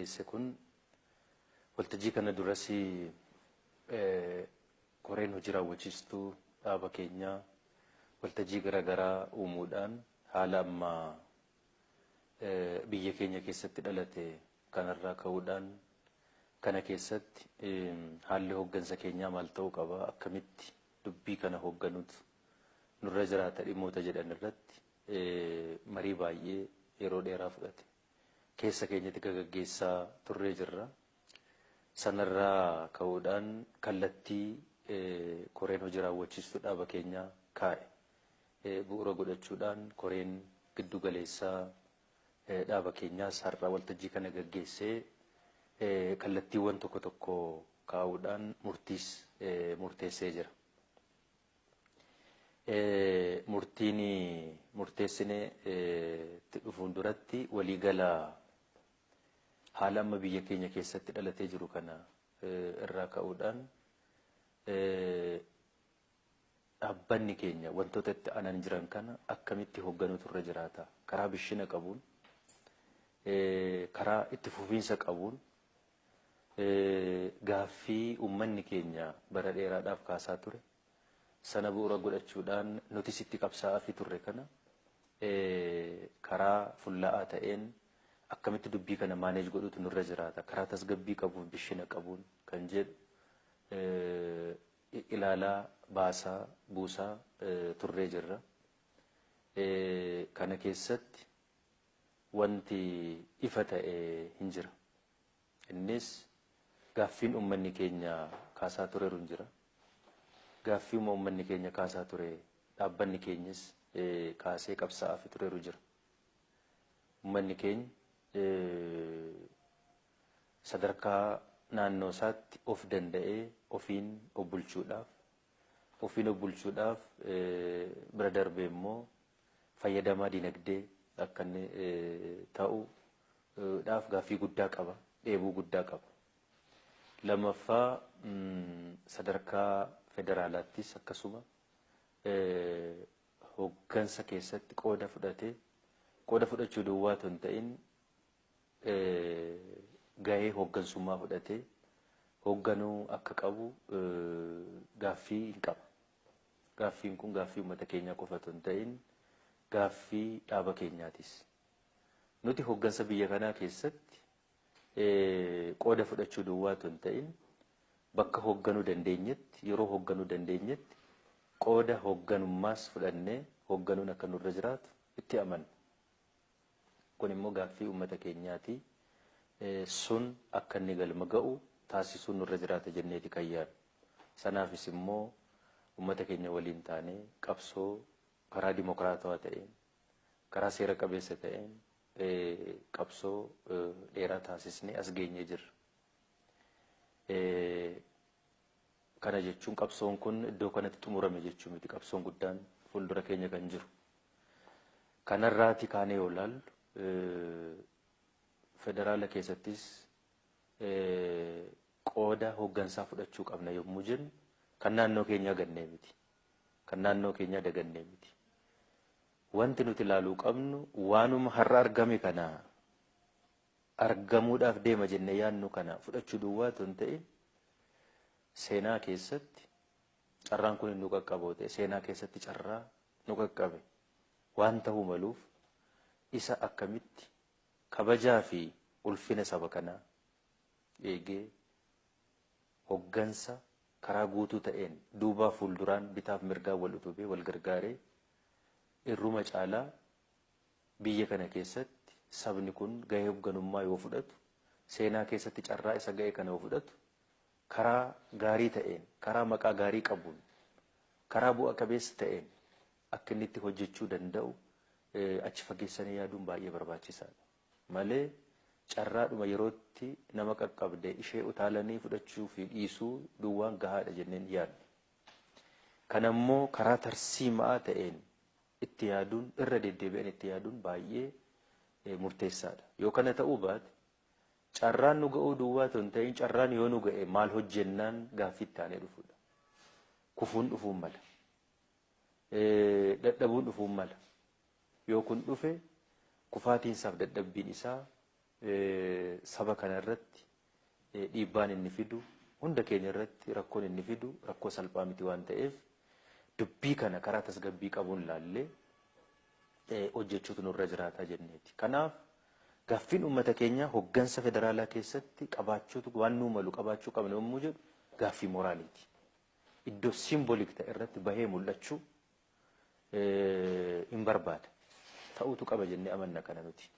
Gaggeesse kun waltajjii kana duras koreen hojii raawwachiistuu dhaaba keenyaa waltajjii garaagaraa uumuudhaan haala ammaa biyya keenya keessatti dhalate kanarraa ka'uudhaan kana keessatti haalli hooggansa keenyaa maal ta'uu qaba, akkamitti dubbii kana hoogganuutu nurra jiraata dhimmoota jedhan irratti marii baay'ee yeroo dheeraa fudhate keessa keenyatti gaggeessaa turree jirra. Sanarraa ka'uudhaan kallattii koreen hojii raawwachiistuu dhaaba keenyaa kaa'e bu'uura godhachuudhaan koreen giddu galeessaa dhaaba keenyaas har'a waltajjii kana gaggeessee kallattiiwwan tokko tokko kaa'uudhaan murtiis murteessee jira. Murtiin murteessinee itti dhufuun duratti waliigala haala amma biyya keenya keessatti dhalatee jiru kana irraa ka'uudhaan dhaabbanni keenya wantoota itti aanan jiran kana akkamitti hoogganuutu irra jiraata, karaa bishina qabuun, karaa itti fufiinsa qabuun, gaaffii uummanni keenya bara dheeraadhaaf kaasaa ture sana bu'uura godhachuudhaan nutis itti qabsaa'aa fi turre kana karaa fullaa'aa ta'een akkamitti dubbii kana maaneej godhuutu nurra jiraata, karaa tasgabbii qabuuf bishina qabuun kan jedhu ilaalaa baasaa buusaa turree jirra. Kana keessatti wanti ifa ta'e hin jira. Innis gaaffiin uummanni keenya kaasaa tureeru hin jira. Gaaffiin uummanni keenya kaasaa ture dhaabbanni keenyas kaasee qabsaa'aa fi tureeru jira. Uummanni keenya sadarkaa naannoo isaatti of danda'ee ofiin of bulchuudhaaf bira darbee immoo fayyadamaa dinagdee akka inni ta'uudhaaf gaaffii guddaa qaba, dheebuu guddaa qaba. Lammaffaa sadarkaa federaalaattis akkasuma hooggansa keessatti qooda fudhatee qooda fudhachuu duwwaa otoo hin ta'in gahee hooggansummaa fudhatee hoogganuu akka qabu gaaffii hin qaba. Gaaffiin kun gaaffii uummata keenyaa qofa otoo hin ta'in gaaffii dhaaba keenyaatis. Nuti hooggansa biyya kanaa keessatti qooda fudhachuu duwwaa otoo hin ta'in bakka hoogganuu dandeenyetti, yeroo hoogganuu dandeenyetti qooda hoogganummaas fudhannee hoogganuun akka nurra jiraatu itti amanna. Kun immoo gaaffii uummata keenyaati. Sun akka inni galma ga'u taasisuun nurra jiraata jenneeti kan yaadnu. Sanaafis immoo uummata keenya waliin taanee qabsoo karaa dimokiraatawaa ta'een, karaa seera qabeessa ta'een qabsoo dheeraa taasisnee as geenyee jirra. Kana jechuun qabsoon kun iddoo kanatti xumurame jechuu miti. Qabsoon guddaan fuuldura keenya kan jiru. Kanarraati kaanee yoo ilaallu federaala keessattis qooda hooggansaa fudhachuu qabna yommuu jennu kan naannoo keenyaa gannee miti. Kan naannoo keenyaa dagannee miti. Wanti nuti ilaaluu qabnu waanuma har'a argame kana argamuudhaaf deema jennee yaadnu kana fudhachuu duwwaa otoo hin ta'in seenaa keessatti carraan kun nu qaqqaboo ta'e seenaa keessatti carraa nu qaqqabe waan ta'uu maluuf isa akkamitti kabajaa fi ulfina saba kanaa eegee hooggansa karaa guutuu ta'een duubaa fuulduraan bitaaf mirgaan wal utubee wal gargaaree irruma caalaa biyya kana keessatti sabni kun gahee hoogganummaa yoo fudhatu, seenaa keessatti carraa isa ga'e kana yoo fudhatu, karaa gaarii ta'een, karaa maqaa gaarii qabuun, karaa bu'a qabeessa ta'een akka inni itti hojjechuu danda'u achi fageessanii yaaduun baay'ee barbaachisaadha. Malee carraadhuma yerootti nama qaqqabde ishee utaalanii fudhachuu fi dhiisuu duwwaan gahaadha jenneen yaadna. Kanammoo karaa tarsiimaa ta'een itti yaaduun, irra deddeebi'an itti yaaduun baay'ee murteessaadha. Yoo kana ta'uu baate carraan nu ga'uu duwwaa otoo hin ta'in carraan yoo nu ga'e maal hojjennaan gaaffii itti aanee dhufuudha. Kufuun dhufuun mala. Dadhabuun dhufuun mala. Yoo kun dhufe kufaatiinsaaf dadhabbiin isaa saba kana irratti dhiibbaan inni fidu, hunda keenya irratti rakkoon inni fidu rakkoo salphaa miti waan ta'eef, dubbii kana karaa tasgabbii qabuun laallee hojjechuutu nurra jiraata jenneeti. Kanaaf gaaffiin uummata keenyaa hoggansa federaalaa keessatti qabaachuutu waan nuu malu qabaachuu qabna yommuu jedhu gaaffii moraaliiti. Iddoo symbolic ta'e irratti bahee mul'achuu hin barbaada. Ta'uutu qaba jennee amanna kana nuti.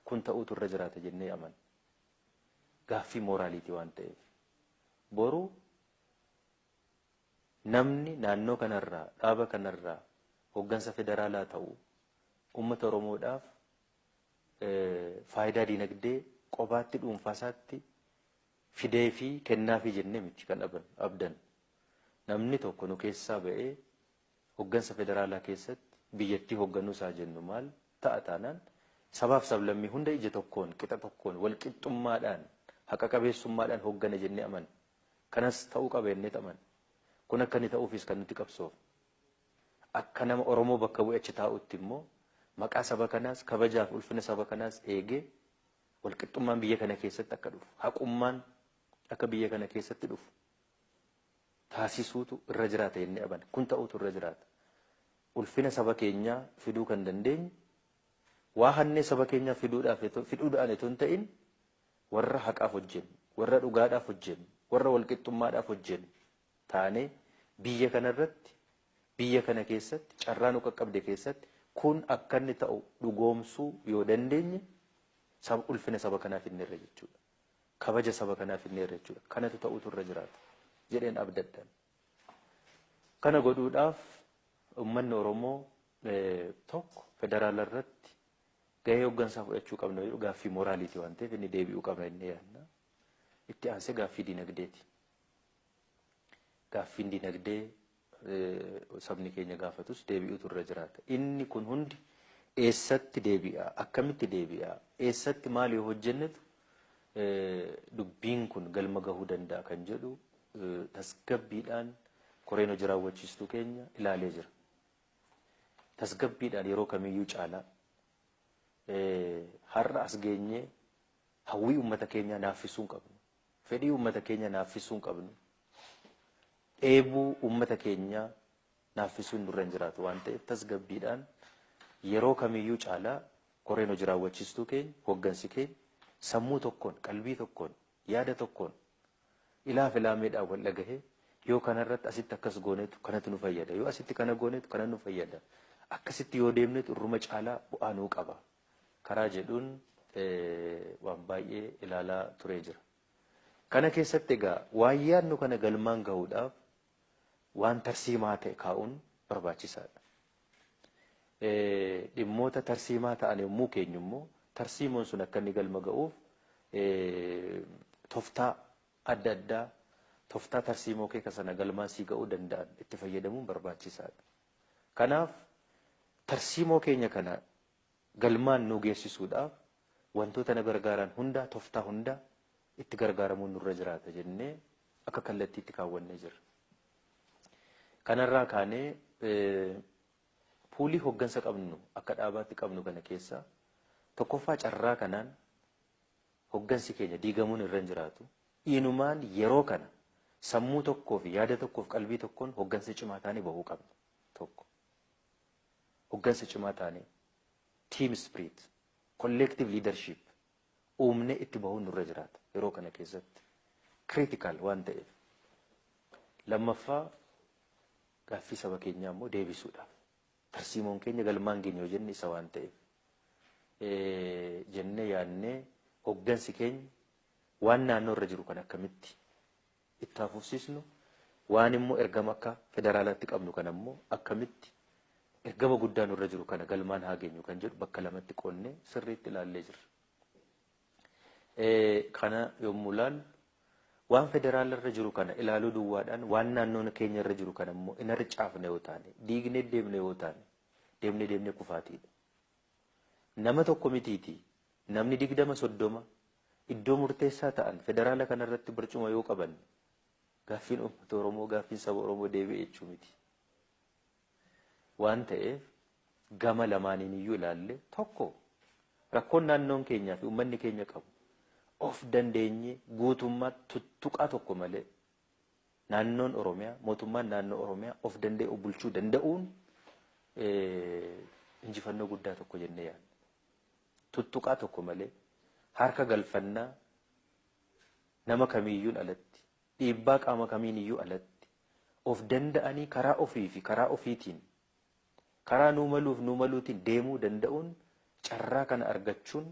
Kun ta'uutu irra jiraata jennee amanna. Gaaffii moraaliiti waan ta'eef. Boru namni naannoo kanarraa, dhaaba kanarraa hoggansa federaalaa ta'u uummata Oromoodhaaf faayidaa dinagdee qobaatti dhuunfaasaatti fidee fi kennaafii jennee miti kan abdan. Namni tokko nu keessaa ba'ee hoggansa federaalaa keessatti biyyattii hogganuu isaa jennu maal ta'a taanaan sabaaf sablammii hunda ija tokkoon, qixa tokkoon, walqixxummaadhaan, haqa qabeessummaadhaan hoggana jennee amanna. Kanas ta'uu qaba jennee amanna. Kun akka inni ta'uufis kan nuti qabsoofnu. Akka nama Oromoo bakka bu'e achi taa'utti immoo maqaa saba kanaas, kabajaaf ulfina saba kanaas eegee walqixxummaan biyya kana keessatti akka dhufu, haqummaan akka biyya kana keessatti dhufu taasisuutu irra jiraata jennee amanna. Kun ta'uutu irra jiraata. Ulfina saba keenyaa fiduu kan dandeenyu waa hannee saba keenyaa fiduudhaan itoo hin ta'in warra haqaaf hojjennu, warra dhugaadhaaf hojjennu, warra walqixxummaadhaaf hojjennu taanee biyya kanarratti, biyya kana keessatti, carraa nu qaqqabde keessatti kun akka inni ta'u dhugoomsuu yoo dandeenye ulfina saba kanaa fidneerra jechuudha. Kabaja saba kanaa fidneerra jechuudha. Kanatu ta'uutu irra jiraata jedheen abdadhan. Kana godhuudhaaf uummanni Oromoo tokko federaala irratti gahee hoggansaa fudhachuu qabna jedhu gaaffii moraaliiti waan ta'eef inni deebi'uu qabna inni yaadna. Itti aansee gaaffii dinagdeeti. Gaaffiin dinagdee sabni keenya gaafatus deebi'uutu irra jiraata. Inni kun hundi eessatti deebi'a? Akkamitti deebi'a? Eessatti maal yoo hojjennetu dubbiin kun galma gahuu danda'a kan jedhu tasgabbiidhaan koreen hojii raawwachiistuu keenya ilaalee jira. Tasgabbiidhaan yeroo kamiyyuu caalaa har'a as geenyee hawwii uummata keenyaa naaffisuu hin qabnu. Fedhii uummata keenyaa naaffisuu hin qabnu. Dheebuu uummata keenyaa naaffisuun nurra hin jiraatu waan ta'eef tasgabbiidhaan yeroo kamiyyuu caalaa koreen hojii raawwachiistuu keenya, hoggansi keenya sammuu tokkoon, qalbii tokkoon, yaada tokkoon ilaaf ilaameedhaan wal dhagahee yoo kanarratti asitti akkas goonetu kanatu nu fayyada, yoo asitti kana goonetu kana nu fayyada, akkasitti yoo deemnetu irruma caalaa bu'aa nuu qaba karaa jedhuun waan baay'ee ilaalaa turee jira. Kana keessatti egaa waan yaadnu kana galmaan gahuudhaaf waan tarsiimaa ta'e kaa'uun barbaachisaadha. Dhimmoota tarsiimaa ta'an yommuu keenyu immoo tarsiimoon sun akka inni galma ga'uuf tooftaa adda addaa, tooftaa tarsiimoo keeka sana galmaan sii ga'uu danda'an itti fayyadamuun barbaachisaadha. Kanaaf tarsiimoo keenya kana galmaan nu geessisuudhaaf wantoota na gargaaran hundaa, tooftaa hundaa itti gargaaramuun nurra jiraata jennee akka kallattiitti kaawwannee jirra. Kanarraa kaanee puulii hoggansa qabnu akka dhaabaatti qabnu kana keessaa tokkoffaa carraa kanaan hoggansi keenya diigamuun irra hin jiraatu. Inumaan yeroo kana sammuu tokkoo fi yaada tokkoo fi qalbii tokkoon hoggansa cimaa taanee bahuu qabna. Tokko. Hoggansa cimaa taanee team spirit, collective leadership uumnee itti bahuun nurra jiraata yeroo kana keessatti. Critical waan ta'eef. Lammaffaa gaaffii saba keenyaa immoo deebisuudhaaf. Tarsiimoon keenya galmaan keenya yoo jenne isa waan ta'eef. Jennee yaadnee hoggansi keenya waan naannoo irra jiru kan akkamitti itti hafuufsisnu, waan immoo ergama akka federaalaatti qabnu kan ammoo akkamitti ergama guddaa nurra jiru kana galmaan haa geenyu kan jedhu bakka lamatti qoonnee sirriitti ilaallee jirra. Kana yommuu ilaallu waan federaala irra jiru kana ilaaluu duwwaadhaan waan naannoo keenya irra jiru kana immoo hin harcaafne yoo taane, diignee deemne yoo taane, deemnee deemnee kufaatiidha. Nama tokko mitiitii namni 20-30 iddoo murteessaa ta'an federaala kanarratti barcuma yoo qaban gaaffiin uummata Oromoo, gaaffiin saba Oromoo deebi'e jechuu miti. Waan ta'eef gama lamaaniin iyyuu ilaalle tokko Rakkoon naannoon keenyaa fi uummanni keenya qabu of dandeenye guutummaa tuttuqaa tokko malee naannoon Oromiyaa, mootummaan naannoo Oromiyaa of danda'e of bulchuu danda'uun injifannoo guddaa tokko jennee yaadna. Tuttuqaa tokko malee harka galfannaa nama kamiiyyuun alatti, dhiibbaa qaama kamiiniyyuu alatti of danda'anii karaa ofii fi karaa ofiitiin, karaa nuu maluuf nuu maluutiin deemuu danda'uun, carraa kana argachuun,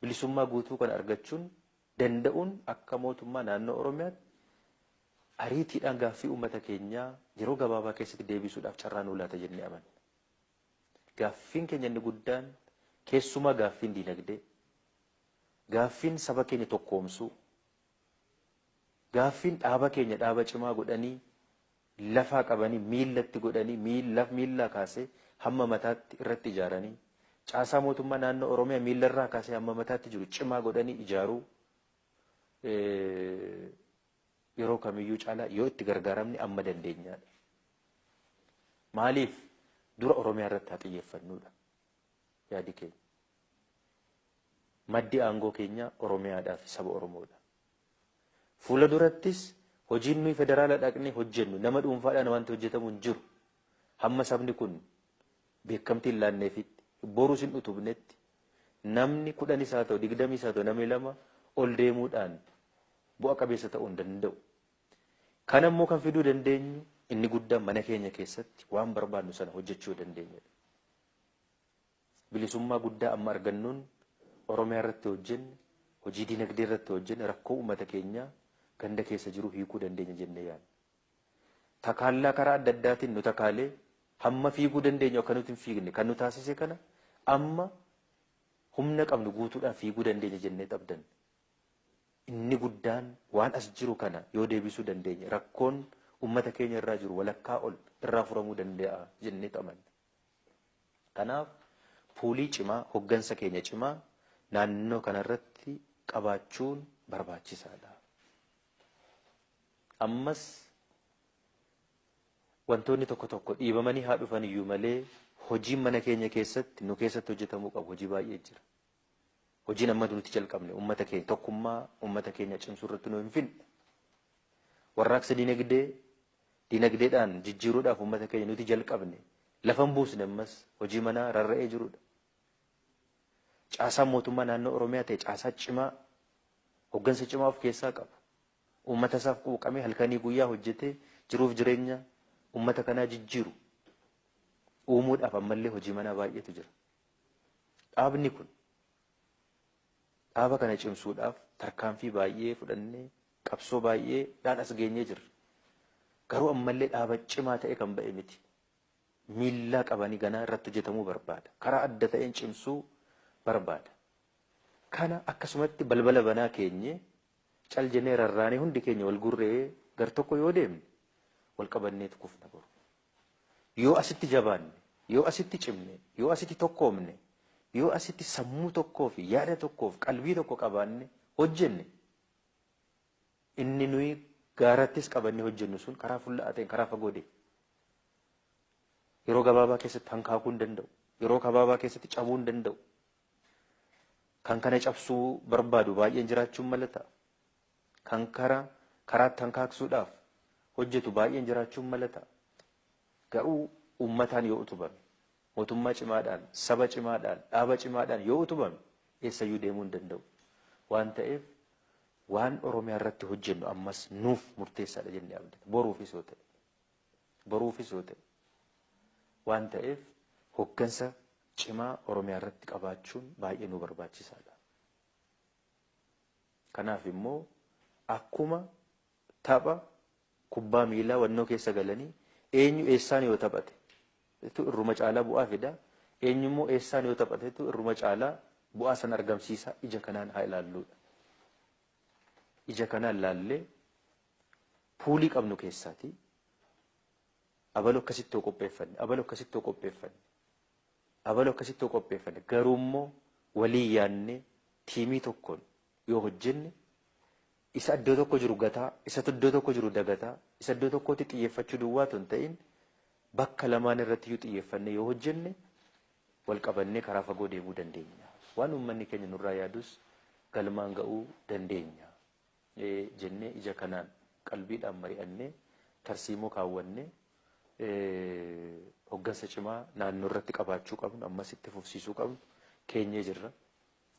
bilisummaa guutuu kana argachuun danda'uun akka mootummaa naannoo Oromiyaatti ariitiidhaan gaaffii uummata keenyaa yeroo gabaabaa keessatti deebisuudhaaf carraa nuu laata jennee amanna. Gaaffiin keenya inni guddaan keessumaa gaaffiin diinagdee, gaaffiin saba keenya tokkoomsuu, gaaffiin dhaaba keenya dhaaba cimaa godhanii lafaa qabanii miillatti godhanii miillaa kaasee hamma mataatti irratti ijaaranii, caasaa mootummaa naannoo Oromiyaa miillarraa kaasee hamma mataatti jiru cimaa godhanii ijaaruu yeroo kamiyyuu caalaa yoo itti gargaaramne amma dandeenyaadha. Maaliif dura Oromiyaa irratti haa xiyyeeffannuudha yaadi keenya. Maddi aangoo keenya Oromiyaadhaa fi saba Oromoodha. Fuula durattis hojiin nuyi federaala dhaqnee hojjennu nama dhuunfaadhaan wanti hojjetamu hin jiru. Hamma sabni kun beekamtii hin laanneefitti, borus hin utubnetti, namni 10s haa ta'u 20s haa ta'u namni 2 ol deemuudhaan bu'a qabeessa ta'uu hin danda'u. Kana immoo kan fiduu dandeenyu inni guddaan mana keenya keessatti waan barbaadnu sana hojjechuu dandeenyudha. Bilisummaa guddaa amma argannuun Oromiyaa irratti hojjenne, hojii dinagdee irratti hojjenne, rakkoo uummata keenyaa ganda keessa jiru hiikuu dandeenya jennee yaadna. Takaallaa karaa adda addaatiin nu takaalee hamma fiiguu dandeenyu akka nuti hin fiigne kan nu taasise kana amma humna qabnu guutuudhaan fiiguu dandeenya jennee abdanna. Inni guddaan waan as jiru kana yoo deebisuu dandeenye rakkoon uummata keenya irraa jiru walakkaa ol irraa furamuu danda'a jennee amanna. Kanaaf puulii cimaa, hoggansa keenya cimaa naannoo kanarratti qabaachuun barbaachisaadha. Ammas wantoonni tokko tokko dhiibamanii haa dhufan iyyuu malee hojiin mana keenya keessatti nu keessatti hojjetamuu qabu hojii baay'ee jira. Hojiin amma nuti jalqabne uummata keenya tokkummaa uummata keenya cimsuu irratti nu hin finne. Warraaqsa dinagdeedhaan jijjiiruudhaaf uummata keenya nuti jalqabne lafa hin buusne, ammas hojii manaa rarra'ee jirudha. Caasaan mootummaa naannoo Oromiyaa ta'e caasaa cimaa, hoggansa cimaa of keessaa qaba. Uummata isaaf quuqamee halkanii guyyaa hojjetee jiruuf jireenya uummata kanaa jijjiiru uumuudhaaf ammallee hojii manaa baay'eetu jira. Dhaabni kun dhaaba kana cimsuudhaaf tarkaanfii baay'ee fudhannee qabsoo baay'eedhaan as geenyee jirra. Garuu ammallee dhaaba cimaa ta'e kan ba'e miti. Miillaa qabanii ganaa irratti hojjetamuu barbaada. Karaa adda ta'een cimsuu barbaada. Kana akkasumatti balbala banaa keenye cal jennee rarraanee hundi keenya wal gurree gar tokko yoo deemne wal qabanneetu kufna boru. Yoo asitti jabaanne, yoo asitti cimne, yoo asitti tokkoomne, yoo asitti sammuu tokkoo fi yaada tokkoo fi qalbii tokko qabaanne hojjenne, inni nuyi gaarattis qabannee hojjennu sun karaa fulla'aa ta'een karaa fagoo deema. Yeroo gabaabaa keessatti hankaakuu hin danda'u. Yeroo gabaabaa keessatti cabuu hin danda'u. Kan kana cabsuu barbaadu baay'een jiraachuun mala ta'a. Kan karaatti hankaaksuudhaaf hojjetu baay'een jiraachuun mala ta'a. Garuu uummataan yoo utubame, mootummaa cimaadhaan, saba cimaadhaan, dhaaba cimaadhaan yoo utubame eessayyuu deemuu hin danda'u. Waan ta'eef waan Oromiyaa irratti hojjennu ammas nuuf murteessaadha jennee abdata. Boruufis yoo ta'e. Boruufis yoo ta'e. Waan ta'eef hoggansa cimaa Oromiyaa irratti qabaachuun baay'ee nu barbaachisaadha. Kanaaf immoo akkuma tapha kubbaa miilaa wannoo keessa galanii eenyu eessaan yoo taphate irruma caalaa bu'aa fida, eenyu immoo eessaan yoo taphatetu irruma caalaa bu'aa san argamsiisa, ija kanaan haa ilaalluudha. Ija kanaan laallee puulii qabnu keessaati abaloo akkasitti yoo qopheeffanne, abaloo akkasitti yoo qopheeffanne, abaloo akkasitti yoo qopheeffanne, garuu immoo walii yaadnee tiimii tokkoon yoo hojjenne isa iddoo tokko jiru gataa, isa iddoo tokko jiru dagataa, isa iddoo tokkotti xiyyeeffachuu duwwaa otoo hin ta'in bakka lamaan irratti iyyuu xiyyeeffannee yoo hojjenne wal qabannee karaa fagoo deemuu dandeenya. Waan uummanni keenya nurraa yaadus galmaan ga'uu dandeenya jennee ija kanaan qalbiidhaan mari'annee tarsiimoo kaawwannee hoggansa cimaa naannoo irratti qabaachuu qabnu ammas itti fufsiisuu qabnu keenyee jirra.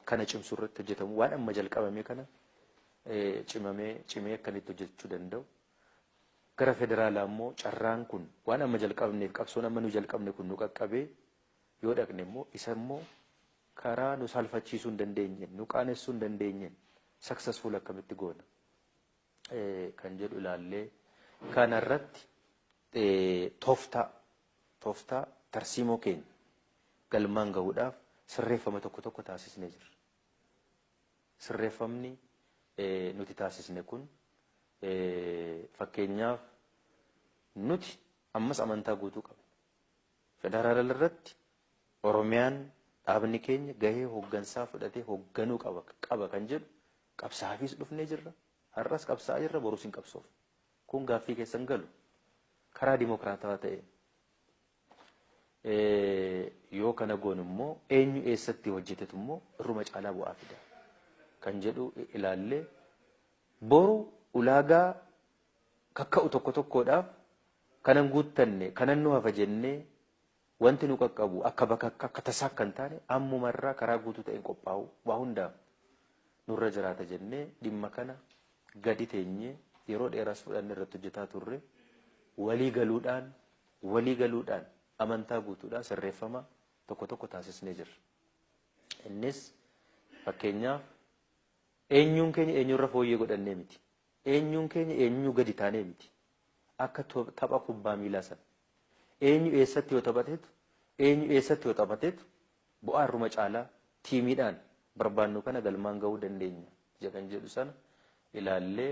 Kana cimsuu irratti hojjetamu waan amma jalqabame kana cimamee cimee akkanitti hojjechuu danda'u. Gara federaalaa immoo carraan kun waan amma jalqabneef qabsoon amma nu jalqabne kun nu qaqqabee yoo dhaqne immoo isa immoo karaa nu saalfachiisuu hin dandeenyeen nu qaanessuu hin dandeenyeen successful akkamitti goona kan jedhu ilaallee kanarratti tooftaa tarsiimoo keenya galmaan gahuudhaaf sirreeffama tokko tokko taasisnee jirra. Sirreeffamni nuti taasisne kun fakkeenyaaf nuti ammas amantaa guutuu qabna. Federaala irratti Oromiyaan dhaabni keenya gahee hooggansaa fudhatee hoogganuu qaba kan jedhu qabsaafis dhufnee jirra. Har'as qabsaa'aa jirra, borus hin qabsoofne. Kun gaaffii keessan galu karaa dimokiraatawaa ta'een. Yoo kana goonu immoo eenyu eessatti hojjetetu immoo irruma caalaa bu'aa fida kan jedhu ilaallee boru ulaagaa kakka'u tokko tokkodhaaf kanan guuttanne kanan nu hafa jennee wanti nu qaqqabu akka bakka akka tasaa kan taane ammumarraa karaa guutuu ta'een qophaa'u waa hundaaf nurra jiraata jennee dhimma kana gadi teenyee yeroo dheeraas fudhanne irratti hojjetaa turre walii galuudhaan amantaa guutuudhaan sirreeffama tokko tokko taasisnee jirra. Innis fakkeenyaaf eenyuun keenya eenyurra fooyyee godhannee miti. Eenyuun keenya eenyuu gadi taanee miti. Akka tapha kubbaa miilaa sana. Eenyu eessatti yoo taphateetu eenyu eessatti yoo taphateetu bu'aa irruma caalaa tiimiidhaan barbaannu kana galmaan ga'uu dandeenya jedhan jedhu sana ilaallee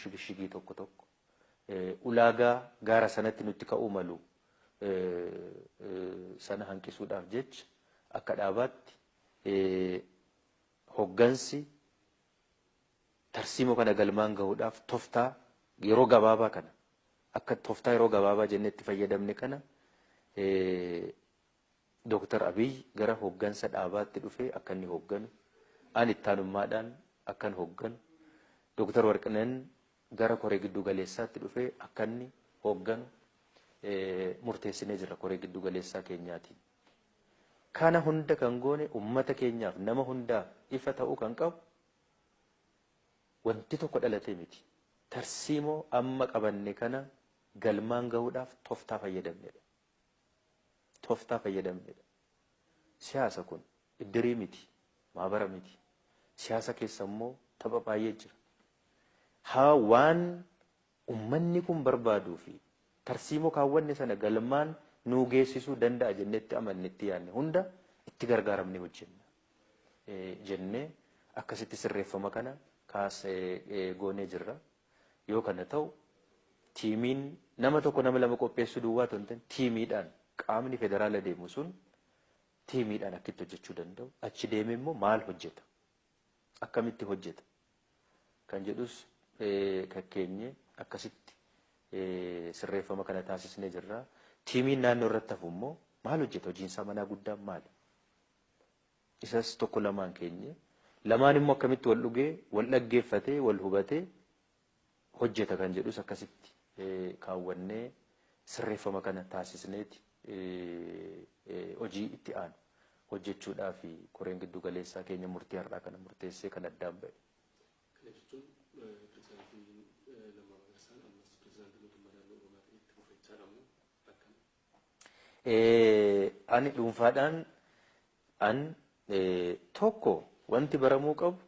shigishigii tokko tokko ulaagaa gaara sanatti nutti ka'uu malu sana hanqisuudhaaf jecha akka dhaabaatti hoggansi tarsiimoo kana galmaan gahuudhaaf tooftaa yeroo gabaabaa kana akka tooftaa yeroo gabaabaa jennee itti fayyadamne kana Dooktar Abiy gara hoggansa dhaabaatti dhufee akka inni hogganu, ani ittaanummaadhaan akkan hogganu, Dooktar Warqineen gara koree giddu galeessaatti dhufee akka inni hogganu murteessinee jirra koree giddu galeessaa keenyaatiin. Kana hunda kan goone uummata keenyaaf nama hundaaf ifa ta'uu kan qabu wanti tokko dhalatee miti. Tarsiimoo amma qabanne kana galmaan gahuudhaaf tooftaa fayyadamnedha. Tooftaa fayyadamnedha. Siyaasa kun iddirii miti, maabara miti. Siyaasa keessa immoo tapha baay'ee jira. Haa waan uummanni kun barbaaduu fi tarsiimoo kaawwanne sana galmaan nuu geessisuu danda'a jennetti amannetti yaadne hunda itti gargaaramnee hojjenna jennee akkasitti sirreeffama kana kaasee goonee jirra. Yoo kana ta'u tiimiin nama tokko nama lama qopheessuu duwwaa otoo hin ta'in tiimiidhaan qaamni federaala deemu sun tiimiidhaan akkitti hojjechuu danda'u. Achi deemee immoo maal hojjeta? Akkamitti hojjeta? Kan jedhus kakkeenye akkasitti sirreeffama kana taasisnee jirra. Tiimiin naannoo irratti hafu immoo maal hojjeta? Hojiin isaa manaa guddaan maali? Isas tokko lamaan keenye. Lamaan immoo akkamitti wal dhugee, wal dhaggeeffatee, wal hubatee hojjeta kan jedhus akkasitti kaawwannee sirreeffama kana taasisneeti hojii itti aanu hojjechuudhaaf koreen giddu galeessaa keenya murtii har'aa kana murteessee kan addaan ba'e. Kana jechuun pirezidaantiin Lammaa Magarsaan ammas pirezidaantii mootummaa naannoo Oromiyaa ta'ee itti fufechaa qabu akkam? Ani dhuunfaadhaan an tokko wanti baramuu qabu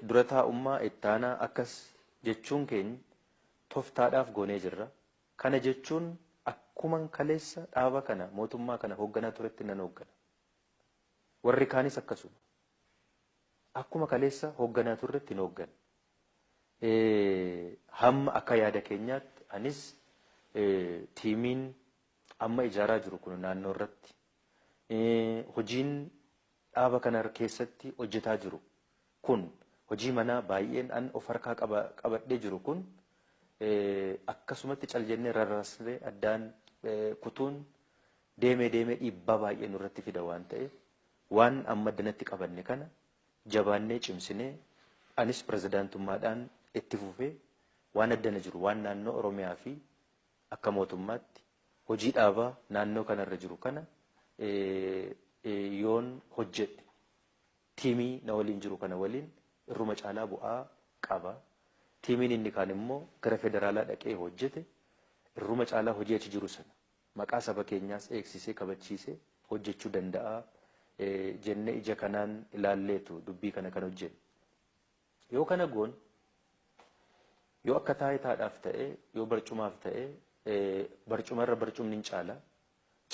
dura taa'ummaa ittaanaa akkas jechuun keenya tooftaadhaaf goonee jirra. Kana jechuun akkuman kaleessa dhaaba kana mootummaa kana hoogganaa turetti nan hooggana. Warri kaanis akkasuma. Akkuma kaleessa hoogganaa turretti hin hooggana. Hamma akka yaada keenyaatti anis tiimiin amma ijaaraa jiru kun naannoo irratti hojiin dhaaba kana keessatti hojjetaa jiru kun hojii manaa baay'een an of harkaa qabadhee jiru kun akkasumatti cal jennee rarraasnee addaan kutuun deemee deemee dhiibbaa baay'ee nurratti fida waan ta'eef Waan amma addanatti qabanne kana jabaannee cimsinee anis pirezidaantummaadhaan itti fufee waan addana jiru waan naannoo Oromiyaa fi akka mootummaatti hojii dhaabaa naannoo kanarra jiru kana yoon hojjedhe tiimii na waliin jiru kana waliin irruma caalaa bu'aa qaba. Tiimiin inni kaan immoo gara federaalaa dhaqee hojjete irruma caalaa hojii achi jiru sana maqaa saba keenyaas eegsisee kabachiisee hojjechuu danda'a jennee ija kanaan ilaalleetu dubbii kana kan hojjenne. Yoo kana goon yoo akka taayitaadhaaf ta'e yoo barcumaaf ta'e barcumarra barcumni hin caala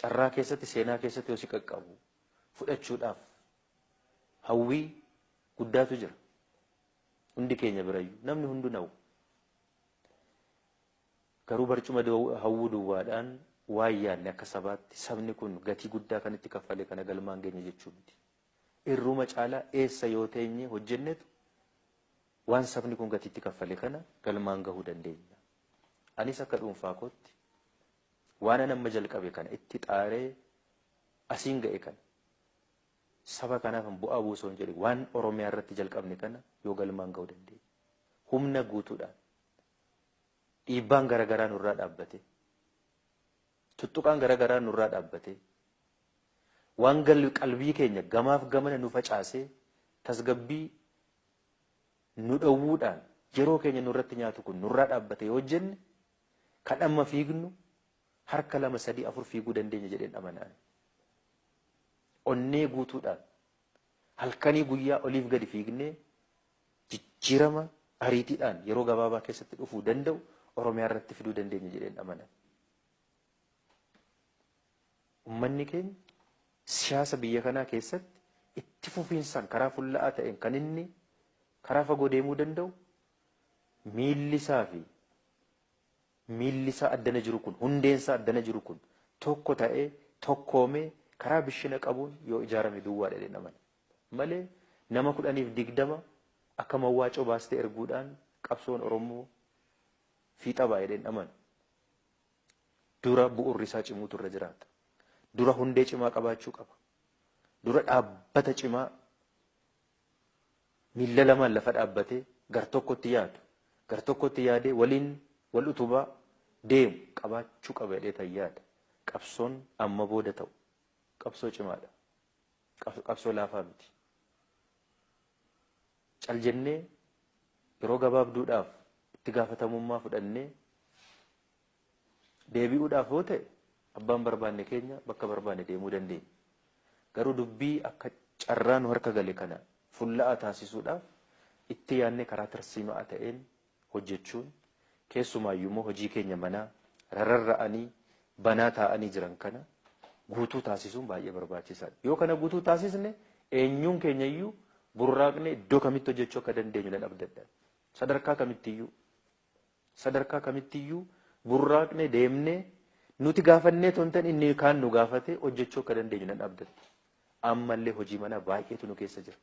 carraa keessatti seenaa keessatti yoo si qaqqabu fudhachuudhaaf hawwii guddaatu jira. Hundi keenya birayyuu namni hunduu nawu. Garuu barcuma hawwuu duwwaadhaan waan yaadne akka sabaatti sabni kun gatii guddaa kan itti kaffale kana galmaan geenye jechuu miti. Irruma caalaa eessa yoo teenye hojjennetu waan sabni kun gatii itti kaffale kana galmaan gahuu dandeenya. Anis akka dhuunfaa kootti waan an amma jalqabe kana itti xaaree asiin ga'e kana saba kanaaf bu'aa buusoo hin jedhe waan Oromiyaa irratti jalqabne kana yoo galmaan gahuu dandeenya. Humna guutuudhaan dhiibbaan garaagaraa nurraa dhaabbate tuttuqaan garaagaraa nurraa dhaabbate waan qalbii keenya gamaaf gamana nu facaasee tasgabbii nu dhowwuudhaan yeroo keenya nurratti nyaatu kun nurraa dhaabbate yoo jenne kan amma fiignu harka 2 3 4 fiiguu dandeenya jedheen amanaan. Onnee guutuudhaan halkanii guyyaa oliif gadi fiignee jijjiirama ariitiidhaan yeroo gabaabaa keessatti dhufuu danda'u Oromiyaa irratti fiduu dandeenya jedheen amanan. Uummanni keenya siyaasa biyya kanaa keessatti itti fufiinsaan karaa fulla'aa ta'een kan inni karaa fagoo deemuu danda'u miilli isaa fi miilli isaa addana jiru kun hundeen isaa addana jiru kun tokko ta'ee tokkoomee karaa bishina qabuun yoo ijaarame duwwaa jedheen amana. Malee nama 10 fi 20 akka mawwaacoo baastee erguudhaan qabsoon Oromoo fiixa ba'a jedheen amana. Dura bu'uurri isaa cimuutu irra jiraata. Dura hundee cimaa qabaachuu qaba. Dura dhaabbata cimaa miilla lamaan lafa dhaabbatee gar tokkotti yaadu, gar tokkotti yaadee waliin wal utubaa deemu qabaachuu qaba jedhee tan yaada. Qabsoon amma booda ta'u qabsoo cimaadha. Qabsoo laafaa miti. Cal jennee yeroo gabaabduudhaaf itti gaafatamummaa fudhannee deebi'uudhaaf yoo ta'e abbaan barbaanne keenya bakka barbaanne deemuu dandeenya. Garuu dubbii akka carraa nu harka gale kana fulla'aa taasisuudhaaf itti yaadnee karaa tarsiimaa ta'een hojjechuun keessumaayyuu immoo hojii keenya manaa rarra'anii banaa taa'anii jiran kana guutuu taasisuun baay'ee barbaachisaadha. Yoo kana guutuu taasisne eenyuun keenyayyuu burraaqne iddoo kamitti hojjechuu akka dandeenyu nan abdadha. Sadarkaa kamittiyyuu burraaqne deemnee nuti gaafannee tontan inni kaan nu gaafate hojjechuu akka dandeenyu nan abdadha. Ammallee hojii manaa baay'eetu nu keessa jira.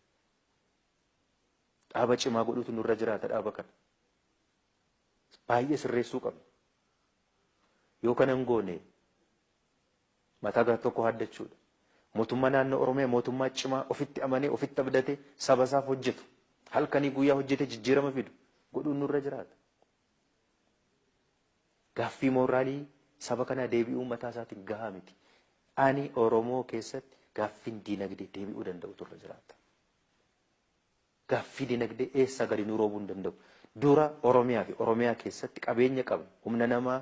Dhaaba cimaa godhuutu nurra jiraata dhaaba kana. Baay'ee sirreessuu qabna. Yoo kana hin goone mataa gara tokko haaddachuudha. Mootummaa naannoo Oromiyaa mootummaa cimaa ofitti amanee ofitti abdatee saba isaaf hojjetu halkanii guyyaa hojjetee jijjiirama fidu godhuun nurra jiraata. Gaaffii mooraalii saba kanaa deebi'uu mataa isaatiin gahaa miti. Ani Oromoo keessatti gaaffiin diinagdee deebi'uu danda'u irra jiraata. Gaaffii diinagdee eessaa gadi nu roobuu hin danda'u. Dura Oromiyaa fi Oromiyaa keessatti qabeenya qabnu, humna namaa,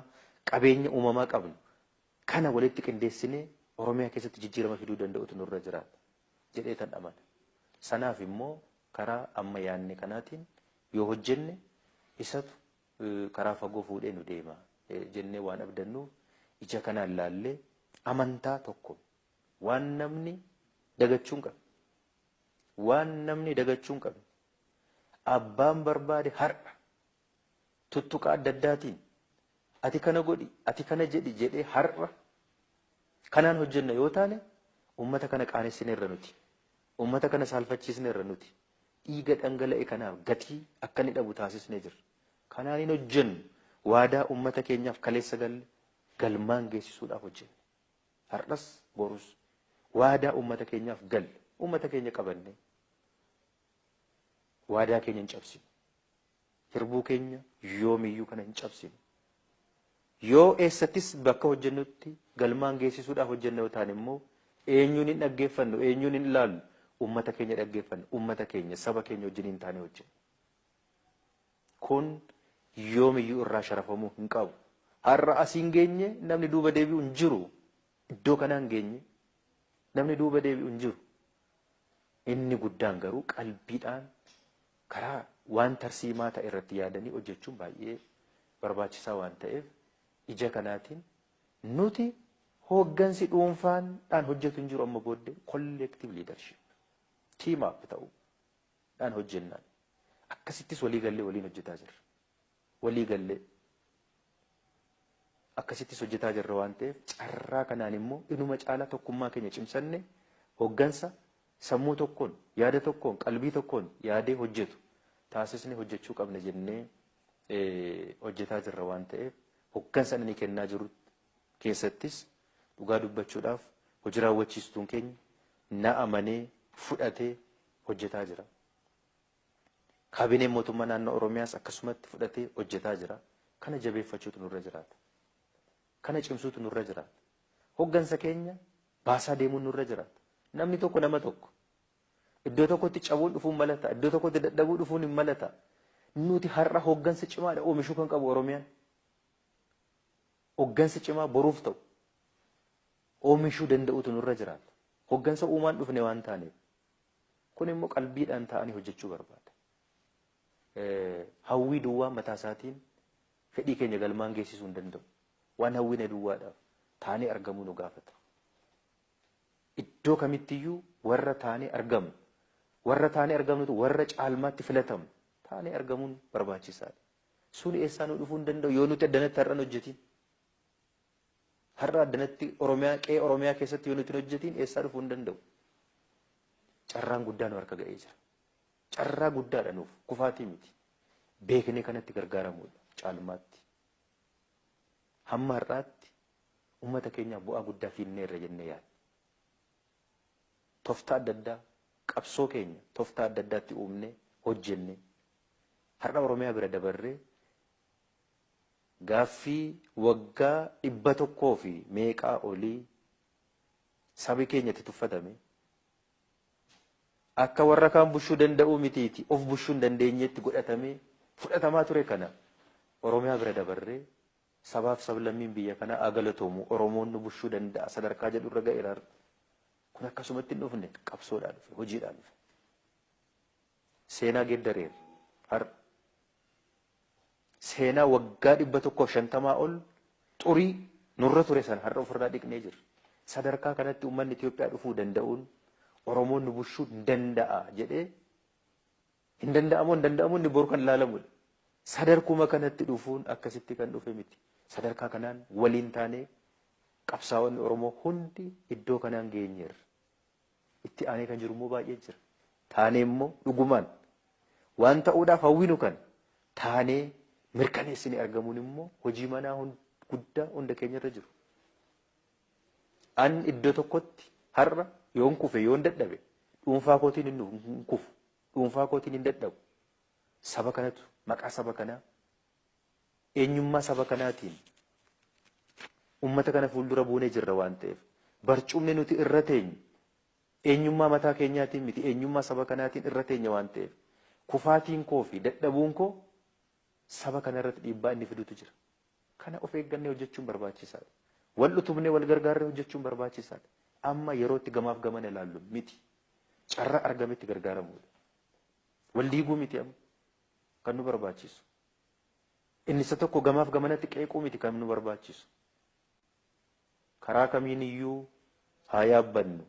qabeenya uumamaa qabnu kana walitti qindeessinee Oromiyaa keessatti jijjiirama fiduu danda'utu nurra jiraata jedhee tan amana. Sanaaf immoo karaa amma yaadne kanaatiin yoo hojjenne isatu karaa fagoo fuudhee nu deema jennee waan abdannuuf ija kanaan laallee amantaa tokko waan namni dagachuu hin qabne waan namni dagachuu hin qabne abbaan barbaade har'a tuttuqa adda addaatiin ati kana godhi ati kana jedhi jedhee har'a kanaan hojjenna yoo taane uummata kana qaanessineerra nuti uummata kana saalfachiisneerra nuti dhiiga dhangala'e kanaaf gatii akka inni dhabu taasisnee jirra. Kanaan hin hojjennu waadaa uummata keenyaaf kaleessa galle galmaan geessisuudhaaf hojjenna. Har'as borus waadaa uummata keenyaaf galle Uummata keenya qabanne waadaa keenya hin cabsinu. Hirbuu keenya yoomiyyuu kana hin cabsinu. Yoo eessattis bakka hojjennutti galmaan geessisuudhaaf hojjenna yoo ta'an immoo eenyuun hin dhaggeeffannu, eenyuun hin ilaallu, uummata keenya dhaggeeffannu, uummata keenya saba keenya wajjin hin taane hojjennu. Kun yoomiyyuu irraa sharafamuu hin qabu. Har'a asiin geenye namni duuba deebi'u hin jiru. Iddoo kanaan geenye namni duuba deebi'u hin jiru. Inni guddaan garuu qalbiidhaan karaa waan tarsiimaa ta'e irratti yaadanii hojjechuun baay'ee barbaachisaa waan ta'eef ija kanaatiin nuti hooggansi dhuunfaadhaan hojjetu hin jiru amma booddee collective leadership team up ta'uudhaan hojjennaan. Akkasittis walii gallee waliin hojjetaa jirra. Walii gallee akkasittis hojjetaa jirra waan ta'eef carraa kanaan immoo inuma caalaa tokkummaa keenya cimsanne hooggansa sammuu tokkoon, yaada tokkoon, qalbii tokkoon yaadee hojjetu taasisnee hojjechuu qabna jennee hojjetaa jirra waan ta'eef hooggansa inni kennaa jiru keessattis dhugaa dubbachuudhaaf hojii raawwachiistuun keenya na amanee fudhatee hojjetaa jira. Kaabineen mootummaa naannoo Oromiyaas akkasumatti fudhatee hojjetaa jira. Kana jabeeffachuutu nurra jiraata. Kana cimsuutu nurra jiraata. Hooggansa keenya baasaa deemuun nurra jiraata. Namni tokko nama tokko. Iddoo tokkotti cabuun dhufuun malata. Iddoo tokkotti dadhabuu dhufuun hin malata. Nuti har'a hooggansa cimaadha oomishuu kan qabu Oromiyaan. Hooggansa cimaa boruuf ta'u oomishuu danda'utu nurra jiraata. Hooggansa uumaan dhufne waan taaneef. Kun immoo qalbiidhaan ta'anii hojjechuu barbaada. Hawwii duwwaa mataa isaatiin fedhii keenya galmaan geessisuu hin danda'u. Waan hawwine duwwaadhaaf taanee argamuu nu gaafata. Iddoo kamittiyyuu warra taanee argamnu, warra taanee argamnutu warra caalmaatti filatamu taanee argamuun barbaachisaadha. Sun eessaa nu dhufuu hin danda'u yoo nuti addanatti har'an hojjetiin. Har'a addanatti Oromiyaa qe'ee Oromiyaa keessatti yoo nuti hin hojjetiin eessaa dhufuu hin danda'u. Carraan guddaan nu harka ga'ee jira. Carraa guddaadha nuuf kufaatii miti. Beeknee kanatti gargaaramuudha caalmaatti. Hamma har'aatti uummata keenyaaf bu'aa guddaa fiinneerra jennee yaadna. Tooftaa adda addaa qabsoo keenya tooftaa adda addaatti uumnee hojjennee har'a Oromiyaa bira dabarree gaaffii waggaa 100 fi meeqaa olii sabi keenyatti tuffatame akka warra kaan bushuu danda'uu mitiiti of bushuu hin dandeenyetti godhatamee fudhatamaa ture kana Oromiyaa bira dabarree sabaaf sablammiin biyya kanaa agalatoomu Oromoon nu bushuu danda'a sadarkaa jedhu irra ga'eera. Kun akkasumatti hin dhufne qabsoodhaan dhufe, hojiidhaan dhufe. Seenaa geeddareera har'a. Seenaa waggaa 150 ol xurii nurra ture sana har'a ofirraa dhiqnee jirra. Sadarkaa kanatti uummanni Itoophiyaa dhufuu danda'uun Oromoon nu bushuu danda'a jedhee hin danda'amu hin danda'amu inni boru kan ilaalamudha. Sadarkuma kanatti dhufuun akkasitti kan dhufe miti. Sadarkaa kanaan waliin taanee qabsaa'onni Oromoo hundi iddoo kanaan geenyeerra. Itti aanee kan jiru immoo baay'ee jira. Taanee immoo dhugumaan waan ta'uudhaaf hawwinu kan taanee mirkaneessinee argamuun immoo hojii manaa guddaa hunda keenyarra jiru. An iddoo tokkotti har'a yoon kufe yoon dadhabe dhuunfaa kootiin hin kufu, dhuunfaa kootiin hin dadhabu. Saba kanatu maqaa saba kanaa eenyummaa saba kanaatiin uummata kana fuuldura buunee jirra waan ta'eef barcumni nuti irra teenyu eenyummaa mataa keenyaatiin miti eenyummaa saba kanaatiin irra teenya waan ta'eef kufaatiin koo fi dadhabuun koo saba kana irratti dhiibbaa inni fidutu jira. Kana of eeggannee hojjechuun barbaachisaadha. Wal utubnee wal gargaarree hojjechuun barbaachisaadha. Amma yeroo itti gamaaf gamana ilaallu miti. Carraa argametti gargaaramuudha. Wal diiguu miti amma kan nu barbaachisu. Inni isa tokko gamaaf gamanatti qeequu miti kan nu barbaachisu. Karaa kamiin iyyuu haa yaabbannu.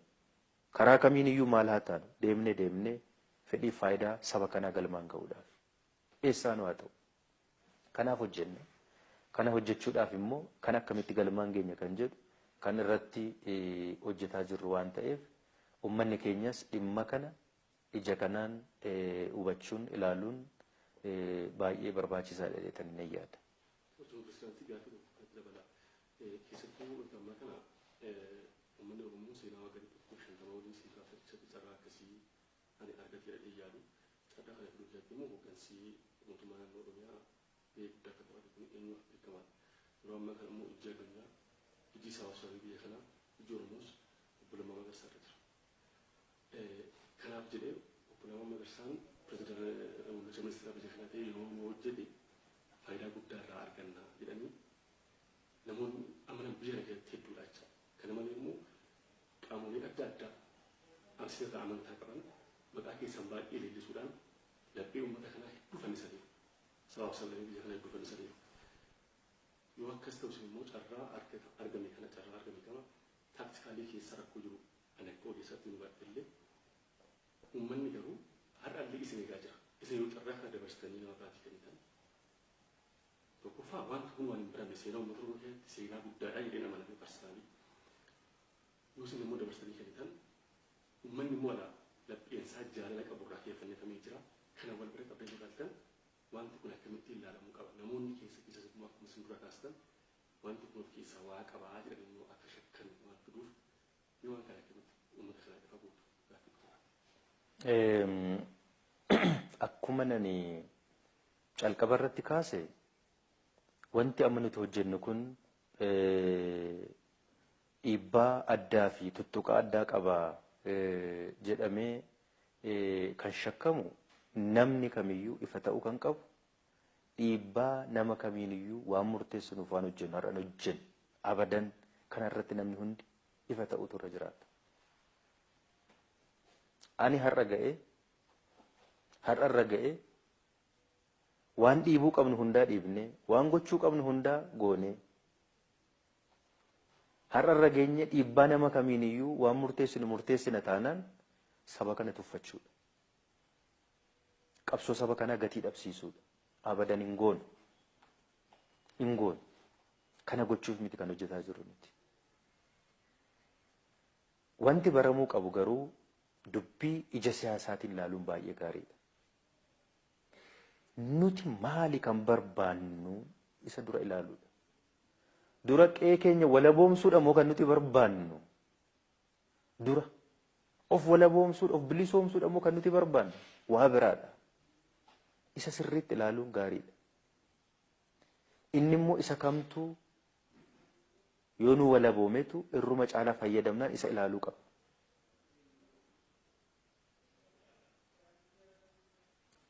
Karaa kamiin iyyuu maal haa taanu deemnee deemnee fedhii faayidaa saba kanaa galmaan ga'uudhaaf. Eessaanuu haa ta'u. Kanaaf hojjenne. Kana hojjechuudhaaf immoo kan akkamitti galmaan geenya kan jedhu kan irratti hojjetaa jirru waan ta'eef uummanni keenyas dhimma kana ija kanaan hubachuun ilaaluun baay'ee barbaachisaadha jedhanii nan yaada. Osoo pirezidaantii gaaffii tokko dabalaa keessattuu ammaa kana uummanni Oromoo seenaa waggaa 150 waliin sii kaasa keessatti carraa akkasii argate jedhee yaadu. Carraa kana fiduu keessatti immoo hooggansi mootummaa naannoo Oromiyaa gahee guddaa akka taphate kun eenyuuf beekamaadha. Yeroo ammaa kana immoo ijji addunyaa, ijji sabaaf biyya kanaa, ijji Oromoos obbo Lammaa Magarsaa irra jira. Kanaaf jedhee obbo Lammaa Magarsaan muummicha ministeera biyya kanaa ta'ee yoo hojjete faayidaa guddaa irraa arganna jedhanii namoonni amanan biyya kana keessatti hedduudha jecha. Kana malee immoo qaamoleen adda addaa asirraa amantaa qaban maqaa keessan baay'ee leellisuudhaan laphee uummata kanaa hedduu fannisaniiru. Sabaaf sablamii biyya kanaa hedduu fannisaniiru. Yoo akkas ta'us immoo carraa argame kana carraa argame kana taaktikaalii keessa rakkoo jiru ani akka ogeessaatti nu baadhe uummanni garuu har'allee isin eegaa jira. Isin yoo carraa kana dabarsitanii nama biraatii kennitan tokkoffaa wanti kun waan hin baramne seenaa uummata Oromoo keessatti seenaa guddaadha jedhee nama lafee barsiisanii. Yoo isin immoo dabarsitanii kennitan uummanni immoo alaa lapheensaa jaalala qaburraa keeffannifamee jira. Kana wal bira qabdanii ilaaltan wanti kun akkamittiin ilaalamuu qaba. Namoonni keessa keessas immoo akkuma isin dura kaastan wanti kun of keessaa waa qabaa jedhanii immoo akka shakkan waan fiduuf yoo waan kana akkamitti uummata kana ifa gootu gaaffii dhufa. Akkuma nani calqaba irratti kaase wanti amma nuti hojjennu kun dhiibbaa addaa fi tuttuqaa addaa qaba jedhamee kan shakkamu namni kamiyyuu ifa ta'uu kan qabu dhiibbaa nama kamiiniyyuu waan murteessinuuf waan hojjennu har'an hojjennu abadan kana irratti namni hundi ifa ta'utu irra jiraata. Ani har'a ga'ee har'arra ga'ee waan dhiibuu qabnu hundaa dhiibnee waan gochuu qabnu hundaa goonee har'arra geenye dhiibbaa nama kamiiniyyuu waan murteessinu murteessina taanaan saba kana tuffachuudha. Qabsoo saba kanaa gatii dhabsiisuudha. Abadan hin goonu. Hin goonu. Kana gochuuf miti kan hojjetaa jirru miti. Wanti baramuu qabu garuu dubbii ija siyaasaatiin ilaaluun baay'ee gaariidha. Nuti maali kan barbaannu isa dura ilaaluudha. Dura qe'ee keenya walaboomsuudha moo kan nuti barbaannu? Dura of walaboomsuudha, of bilisoomsuudha moo kan nuti barbaannu? Waa biraadha. Isa sirriitti ilaaluun gaariidha. Inni immoo isa kamtuu yoo nu walaboometu irruma caalaa fayyadamnaan isa ilaaluu qaba.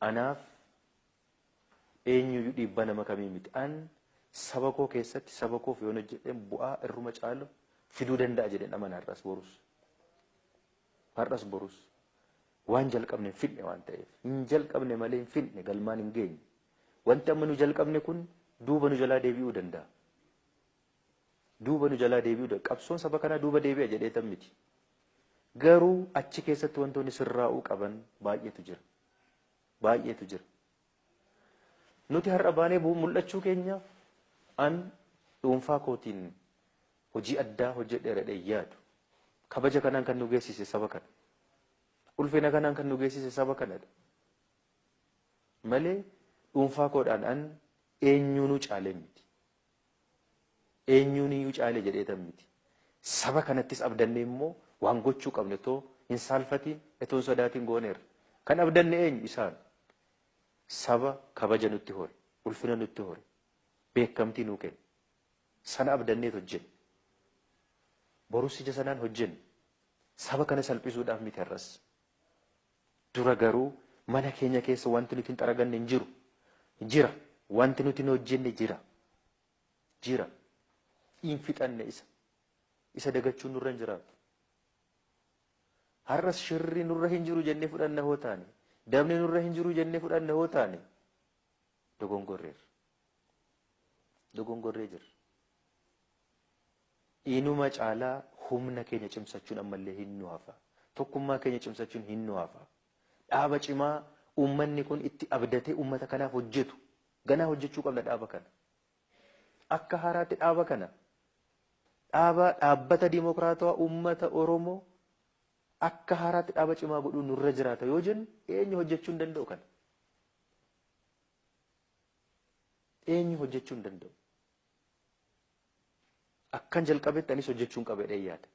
Anaaf eenyuyyuu dhiibbaa nama kamii miti. An saba koo keessatti saba koof yoon hojjedheen bu'aa irruma caalu fiduu danda'a jedheen amana har'as borus. Har'as borus. Waan jalqabne hin fidne waan ta'eef. Hin jalqabne malee hin fidne galmaan hin geenye. Wanti amma nu jalqabne kun duuba nu jalaa deebi'uu danda'a. Duuba nu jalaa deebi'uu danda'a. Qabsoon saba kanaa duuba deebi'a jedhee miti. Garuu achi keessatti wantoonni sirraa'uu qaban baay'eetu jira. Baay'eetu jira. Nuti har'a baanee mul'achuu keenyaaf an dhuunfaa kootiin hojii addaa hojjedheera jedhee yaadu. Kabaja kanaan kan nu geessise saba kana. Ulfina kanaan kan nu geessise saba kanadha. Malee dhuunfaa koodhaan an eenyuunuu caalee miti. Eenyuuniyyuu caalee jedheetan miti. Saba kanattis abdannee immoo waan gochuu qabne otoo hin saalfatiin otoo hin sodaatiin gooneerra. Kan abdanne eenyu isaan. Saba kabaja nutti hore, ulfina nutti hore, beekamtii nuu kenne. Sana abdanneet hojjenne. Borus ija sanaan hojjenne. Saba kana salphisuudhaaf miti har'as. Dura garuu mana keenya keessa wanti nuti hin xaraganne hin jiru. Jira. Wanti nuti hin hojjenne jira. Jira. Hin fixanne isa. Isa dagachuun nurra hin jiraatu. Har'as shirri nurra hin jiru jennee fudhanna hoo taane, dabni nurra hin jiru jennee fudhanna hoo taane, dogongorreerra. Dogongorree jirra. Inuma caalaa humna keenya cimsachuun ammallee hin nu hafa. Tokkummaa keenya cimsachuun hin nu hafa. Dhaaba cimaa uummanni kun itti abdatee uummata kanaaf hojjetu. Ganaa hojjechuu qabna dhaaba kana. Akka haaraatti dhaaba kana. Dhaaba dhaabbata dimokiraatawaa uummata Oromoo akka haaraatti dhaaba cimaa godhuun nurra jiraata yoo jennu eenyu hojjechuu hin danda'u kana. Eenyu hojjechuu hin danda'u. Akkan jalqabetti anis hojjechuu hin qaba jedhee yaada.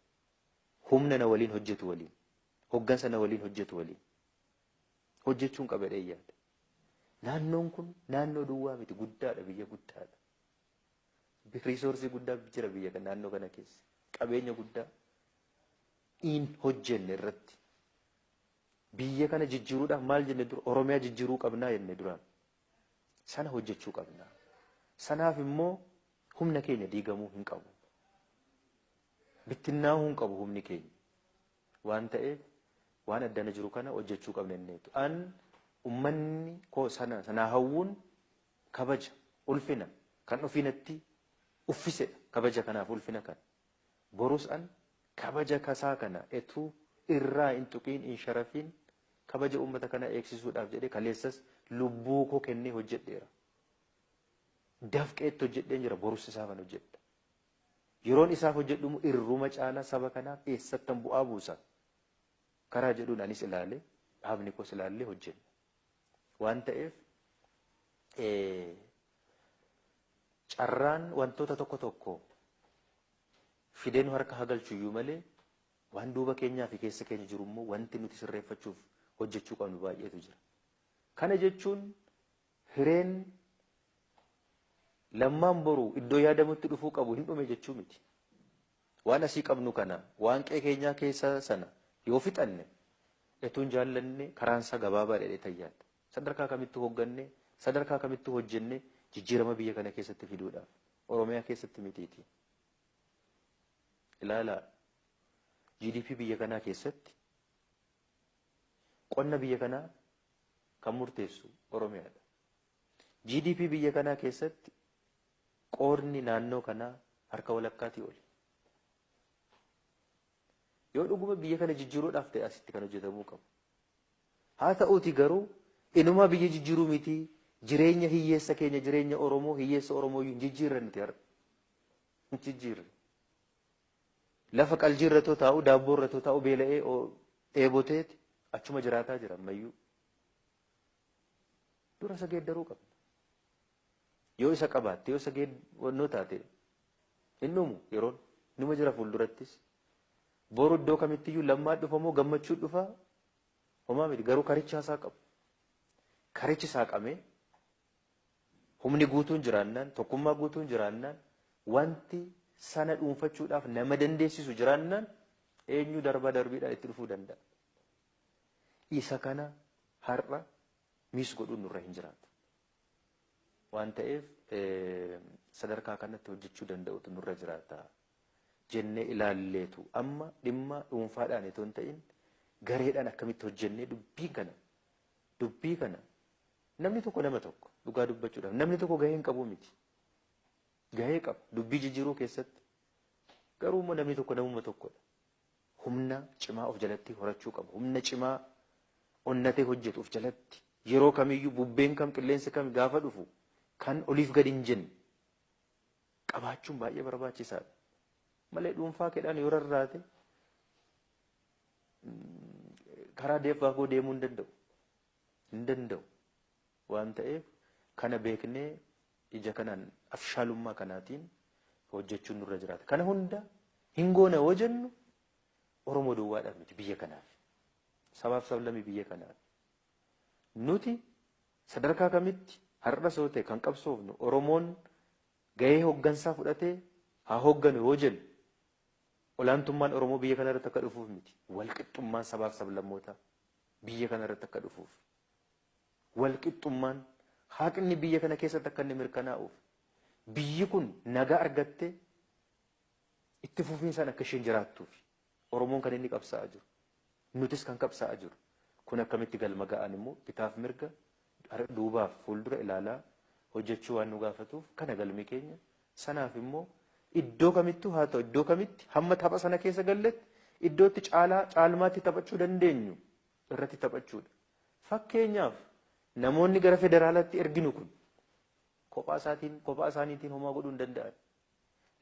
Humna na waliin hojjetu waliin. Hoggansa na waliin hojjetu waliin. Hojjechuun qaba jedhee yaada. Naannoon kun naannoo duwwaa miti, guddaadha, biyya guddaadha. Riisoorsii guddaa jira biyya kana naannoo kana keessa. Qabeenya guddaa in hojjenne irratti. Biyya kana jijjiiruudhaaf maal jenne dura Oromiyaa jijjiiruu qabnaa jenne duraan. Sana hojjechuu qabna. Sanaaf immoo humna keenya diigamuu hin qabu. Bittinnaa'uu hin qabu humni keenya. Waan ta'eef waan addana jiru kana hojjechuu qabna inneetu. An ummanni koo sana sanaa hawwuun kabaja ulfina kan ofiinatti uffisedha kabaja kanaaf ulfina kana. Borus an kabaja kasaa kana etuu irraa hin tuqiin hin sharafiin kabaja uummata kana eegsisuudhaaf jedhee kaleessas lubbuu koo kennee hojjedheera. Dafqeetti hojjedheen jira borus isaafan hojjedha. Yeroon isaaf hojjedhumu irruma caalaa saba kanaaf eessattan bu'aa buusa. Karaa jedhuun anis ilaalee dhaabni koos ilaallee hojjenna. Waan ta'eef carraan wantoota tokko tokko fidee nu harka hagalchuyyuu malee waan duuba keenyaa fi keessa keenya jiru immoo wanti nuti sirreeffachuuf hojjechuu qabnu baay'eetu jira. Kana jechuun hireen lammaan boru iddoo yaadamutti dhufuu qabu hin dhume jechuu miti. Waan asii qabnu kana waan qe'ee keenyaa keessa sana yoo fixanne etuun jaallanne karaansaa gabaabaa dheedhee tayyaadha. Sadarkaa kamittuu hoogganne sadarkaa kamittuu hojjenne jijjiirama biyya kana keessatti fiduudhaaf Oromiyaa keessatti mitiiti. Ilaalaa GDP biyya kanaa keessatti qonna biyya kanaa kan murteessu Oromiyaadha. GDP biyya kanaa keessatti qoodni naannoo kanaa harka walakkaatii oli. Yoo dhuguma biyya kana jijjiiruudhaaf ta'e asitti kan hojjetamuu qabu. Haa ta'uuti garuu inumaa biyya jijjiiruu miti jireenya hiyyeessa keenya jireenya Oromoo hiyyeessa Oromoo hin jijjiirre nuti har'a. Hin jijjiirre. Lafa qaljiirratoo taa'u daabboorratoo taa'u beela'ee dheeboteeti achuma jiraataa jira ammayyuu. Dura isa geeddaruu qabna. Yoo isa qabaatte yoo isa geeddannoo taate hin dhumu yeroon numa jira fuuldurattis. Boru iddoo kamittiyyuu lammaa dhufa moo gammachuu dhufa homaa miti garuu karicha isaa qabu. Karichi saaqamee humni guutuun jiraannaan tokkummaa guutuun jiraannaan wanti sana dhuunfachuudhaaf nama dandeessisu jiraannaan eenyu darbaa darbiidhaan itti dhufuu danda'a. Isa kana har'a miis godhuun nurra hin jiraatu. Waan ta'eef sadarkaa kanatti hojjechuu danda'utu nurra jiraata jennee ilaalleetu amma dhimma dhuunfaadhaan itoo hin ta'in gareedhaan akkamitti hojjennee dubbii kana namni tokko nama tokko dhugaa dubbachuudhaaf namni tokko gahee hin qabu miti. Gahee qaba dubbii jijjiiruu keessatti garuu immoo namni tokko namuma tokkodha. Humna cimaa of jalatti horachuu qaba. Humna cimaa onnatee hojjetu of jalatti yeroo kamiyyuu bubbeen kam qilleensi kam gaafa dhufu kan oliif gadi hin jenne qabaachuun baay'ee barbaachisaadha. Malee dhuunfaa keedhaan yoo rarraate karaa deeffaa deemuu hin danda'u. Hin danda'u. Waan ta'eef kana beeknee ija kanaan afshaalummaa kanaatiin hojjechuun nurra jiraata. Kana hunda hin goone yoo jennu Oromoo duwwaadhaaf miti biyya kanaaf. Sabaaf sablammii biyya kanaaf. Nuti sadarkaa kamitti har'a soo ta'e kan qabsoofnu Oromoon gahee hooggansaa fudhatee haa hoogganu yoo jennu olaantummaan Oromoo biyya kanarratti akka dhufuuf miti. Walqixxummaan sabaaf sablammootaa biyya kanarratti akka dhufuuf. Walqixxummaan haqni biyya kana keessatti akka inni mirkanaa'uuf biyyi kun nagaa argattee itti fufiinsaan akka isheen jiraattuuf Oromoon kan inni qabsaa'aa jiru. Nutis kan qabsaa'aa jiru. Kun akkamitti galma ga'an immoo bitaaf mirga duubaaf fuuldura ilaalaa hojjechuu waan nu gaafatuuf kana galmi keenya sanaaf immoo iddoo kamittuu haa ta'u iddoo kamitti hamma tapha sana keessa galletti iddootti caalaa caalmaatti taphachuu dandeenyu irratti taphachuudha. Fakkeenyaaf namoonni gara federaalaatti erginu kun kophaa isaaniitiin homaa godhuu hin danda'an.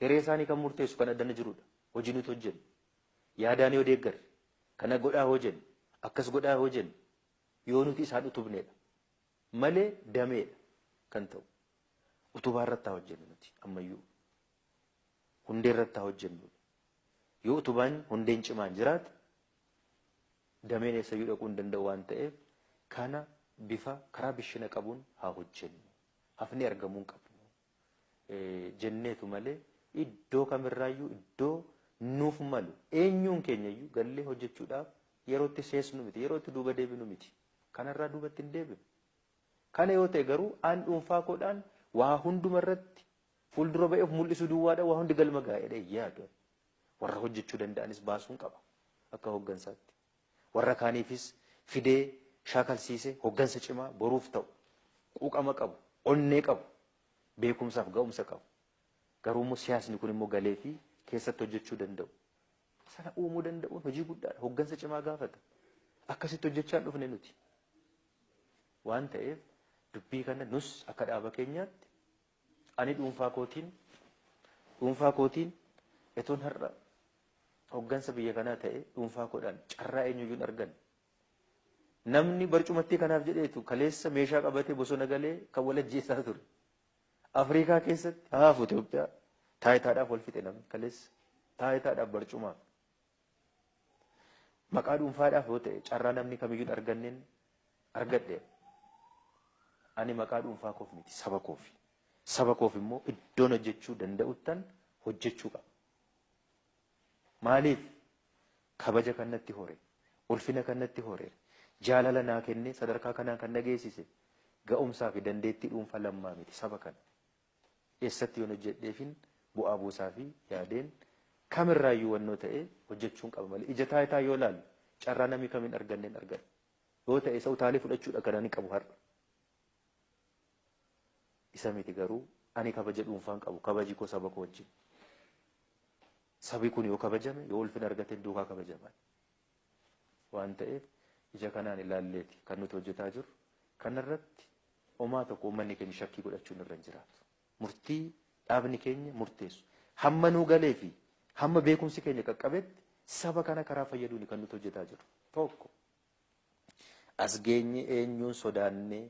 Hiree isaanii kan murteessu kan addana jirudha. Hojii nuti hojjennu. Yaadaan yoo deeggarre kana godhaa hojjennu akkas godhaa hojjennu yoo nuti isaan utubneedha. Malee dameedha kan ta'u. Utubaa irratti haa hojjennu nuti ammayyuu. Hundee irratti haa hojjennu. Yoo utubaan hundeen cimaan jiraate dameen eessayyuu dhaquu hin danda'u waan ta'eef Kana bifa karaa bishina qabuun haa hojjennu. Hafni argamuu hin qabnu. Jenneetu malee iddoo kamirraayyuu iddoo nuuf malu eenyuun keenyayyuu gallee hojjechuudhaaf yerootti seesnu miti, yerootti duuba deebinu miti. Kanarraa duubatti hin deebinu. Kana yoo ta'e garuu aan dhuunfaa koodhaan waa hundumarratti fuuldura ba'eef mul'isu duwwaadha waa hundi galma gaa'edha yaadu. Warra hojjechuu danda'anis baasuun qaba akka hooggansaatti. Warra kaaniifis fidee shaakalsiisee hooggansa cimaa boruuf ta'u quuqama qabu, onnee qabu, beekumsaaf ga'umsa qabu. Garuu immoo siyaasni kun immoo galee fi keessatti hojjechuu danda'u. Sana uumuu danda'uun hojii guddaadha. Hooggansa cimaa gaafata. Akkasitti hojjechaa dhufne nuti. Waan ta'eef dubbii kana nus akka dhaaba keenyaatti ani dhuunfaa kootiin etoon har'a hooggansa biyya kanaa ta'e dhuunfaa koodhaan carraa eenyuyyuu hin arganne. Namni barcumattii kanaaf jedheetu kaleessa meeshaa qabatee bosona galee kan wal ajjeesaa ture. Afrikaa keessatti haafu Itoophiyaa taayitaadhaaf wal fixe namni kaleessa taayitaadhaaf barcumaaf. Maqaa dhuunfaadhaaf yoo ta'e carraa namni kamiyyuu hin arganneen argadhe. Ani maqaa dhuunfaa koof miti saba koofi. Saba koof immoo iddoon hojjechuu danda'uttan hojjechuu qaba. Maaliif kabaja kan natti hore, ulfina kan natti hore, jaalala naa kennee sadarkaa kanaan kan na geessise ga'umsaa fi dandeettii dhuunfaa lammaa miti saba kana. Eessatti yoon hojjedheefin bu'aa buusaa fi yaadeen kamirraayyuu wannoo ta'e hojjechuun qaba malee ija taayitaa yoo laalu carraa namni kamiin arganneen argata. Yoo ta'e isa utaalee fudhachuudha kan ani qabu har'a. Isa miti garuu ani kabaja dhuunfaan qabu kabaji koo saba koo wajjin. Sabi kun yoo kabajame yoo ulfina argate duukaa kabajaman. Waan ta'eef ija kanaan ilaalleeti kan nuti hojjetaa jirru. Kanarratti homaa tokko uummanni keenya shakkii godhachuun irra hin jiraatu. Murtii dhaabni keenya murteessu. Hamma nuu galee fi hamma beekumsi keenya qaqqabetti saba kana karaa fayyaduun kan nuti hojjetaa jirru. Tokko as geenye eenyuun sodaannee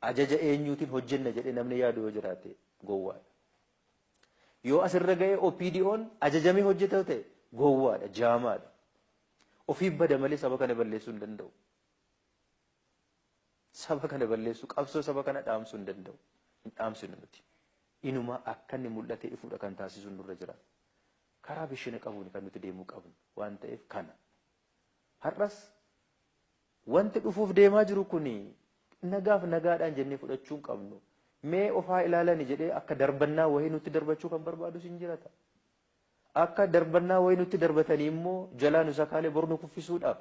ajaja eenyuutiin hojjenna jedhee namni yaadu yoo jiraate gowwaadha. Yoo asirra ga'ee OPDO'n ajajamee hojjeta ta'e gowwaadha, jaamaadha. Ofiif bada malee saba kana balleessuu hin danda'u. Saba kana balleessuu, qabsoo saba kana dhaamsuu hin danda'u. Hin dhaamsinu nuti. Inuma akka inni mul'atee ifuudha kan taasisu nurra jira. Karaa bishina qabuun kan nuti deemuu qabnu waan ta'eef kana. Har'as wanti dhufuuf deemaa jiru kuni nagaaf nagaadhaan jennee fudhachuu hin qabnu. Mee ofaa ilaalani jedhee akka darbannaa wayii nutti darbachuu kan barbaadu sin jirata. Akka darbannaa wayii nutti darbatanii immoo jalaa nu sakaalee bor nu kuffisuudhaaf.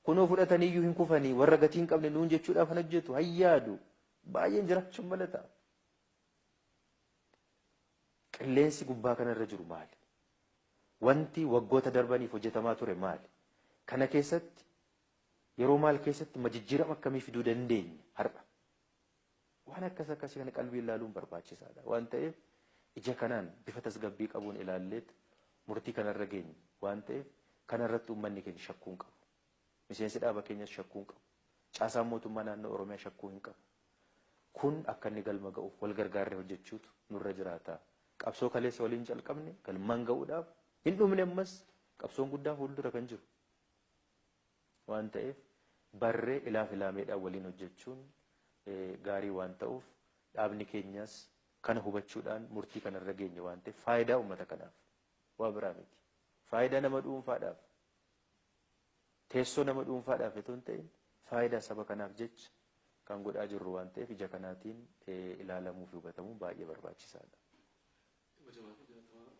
Kunoo fudhatanii iyyuu hin kufanii warra gatii hin qabne nuun jechuudhaaf kan hojjetu hayyaadu baay'een jiraachuun mala ta'a. Qilleensi gubbaa kanarra jiru maali? Wanti waggoota darbaniif hojjetamaa ture maali? Kana keessatti yeroo maal keessatti jijjiirama akkamii fiduu dandeenya har'a? Waan akkas akkasii kana qalbii ilaaluun barbaachisaadha. Waan ta'eef ija kanaan bifa tasgabbii qabuun ilaalleet murtii kanarra geenye waan ta'eef kanarratti uummanni keenya shakkuu hin qabu. Miseensi dhaaba keenyas shakkuu hin qabu. Caasaan mootummaa naannoo Oromiyaa shakkuu hin qabu. Kun akka inni galma ga'uuf wal gargaarree hojjechuutu nurra jiraata. Qabsoo kaleessa waliin calqabne galmaan ga'uudhaaf hin dhumne ammas qabsoon guddaa fuuldura kan jiru. Waan ta'eef barree ilaaf ilaameedhaan waliin hojjechuun gaarii waan ta'uuf dhaabni keenyas kana hubachuudhaan murtii kanarra geenye waan ta'eef faayidaa uummata kanaaf waa biraa miti. Faayidaa nama dhuunfaadhaaf teessoo nama dhuunfaadhaaf otoo hin ta'in faayidaa saba kanaaf jecha kan godhaa jirru waan ta'eef ija kanaatiin ilaalamuu fi hubatamuun baay'ee barbaachisaadha. Kabajamaa fi jaalatamaa